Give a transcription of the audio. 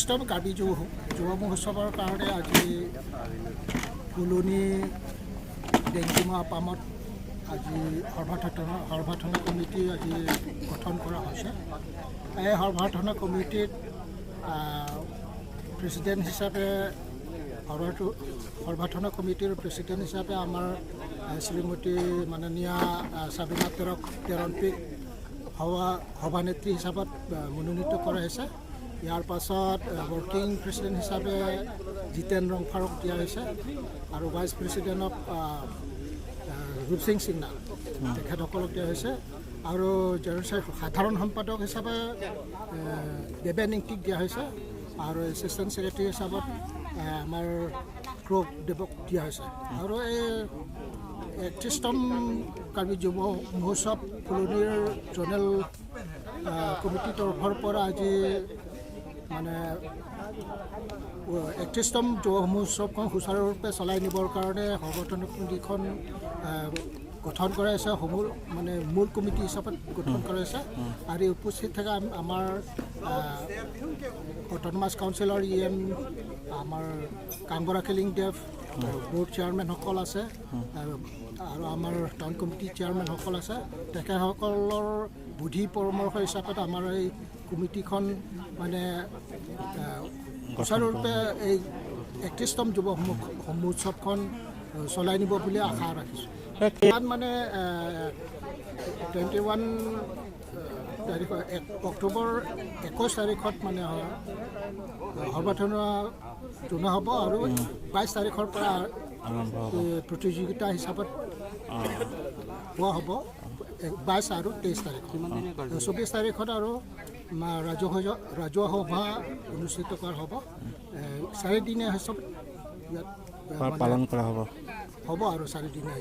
31তম কাৰ্বি যুৱ যুৱ মহোৎসৱৰ কাৰণে আজি ফুলনি ডেংকিমা পামত আজি সৰ্বাধনা কমিটি আজি গঠন কৰা হৈছে। এই সৰ্বাধনা কমিটিত প্ৰেচিডেণ্ট হিচাপে, সৰ্বাধনা কমিটিৰ প্ৰেচিডেণ্ট হিচাপে আমাৰ শ্ৰীমতী মাননীয়া চাবিনা তেৰক তেৰণপিক সভানেত্ৰী হিচাপত মনোনীত কৰা হৈছে। ইয়াৰ পাছত ৱৰ্কিং প্ৰেচিডেণ্ট হিচাপে জিতেন ৰংফাৰক দিয়া হৈছে আৰু ভাইচ প্ৰেচিডেণ্টক ৰূপসিং সিংনা তেখেতসকলক দিয়া হৈছে আৰু জেনেৰেল সাধাৰণ সম্পাদক হিচাপে দেৱেন ইংতিক দিয়া হৈছে আৰু এছিষ্টেণ্ট ছেক্ৰেটাৰী হিচাপত আমাৰ ক্ৰক দেৱক দিয়া হৈছে। আৰু এই 31তম কাৰ্বি যুৱ মহোৎসৱ ফুলনিৰ জ'নেল কমিটিৰ তৰফৰ পৰা আজি মানে 31তম যুৱ মহোৎসৱখন সুচাৰুৰূপে চলাই নিবৰ কাৰণে সংগঠন কমিটিখন গঠন কৰা হৈছে। সমূহ মানে মূল কমিটি হিচাপত গঠন কৰা হৈছে আৰু এই উপস্থিত থকা আমাৰ অট'নমাছ কাউন্সিলৰ ইএম আমাৰ কাংবৰা কেলিং দেৱ, বৰ্ড চেয়াৰমেনসকল আছে আৰু আৰু আমাৰ টাউন কমিটি চেয়াৰমেনসকল আছে। তেখেতসকলৰ বুদ্ধি পৰামৰ্শ হিচাপত আমাৰ এই কমিটিখন মানে সুচাৰুৰূপে এই 31তম যুৱ মহোৎসৱখন চলাই নিব বুলি আশা ৰাখিছোঁ। ইয়াত মানে 21 তাৰিখৰ, 1 অক্টোবৰ, 21 তাৰিখত মানে সৰ্বাধনা জনোৱা হ'ব আৰু 22 তাৰিখৰ পৰা আৰম্ভ হ'ব। প্ৰতিযোগিতা হিচাপত হোৱা হ'ব 22 আৰু 23 তাৰিখ। 24 তাৰিখত আৰু ৰাজহুৱা সভা অনুষ্ঠিত কৰা হ'ব। চাৰিদিনীয়া হিচাপত ইয়াত মানে পালন কৰা হ'ব। হ'ব আৰু চাৰিদিনীয়া।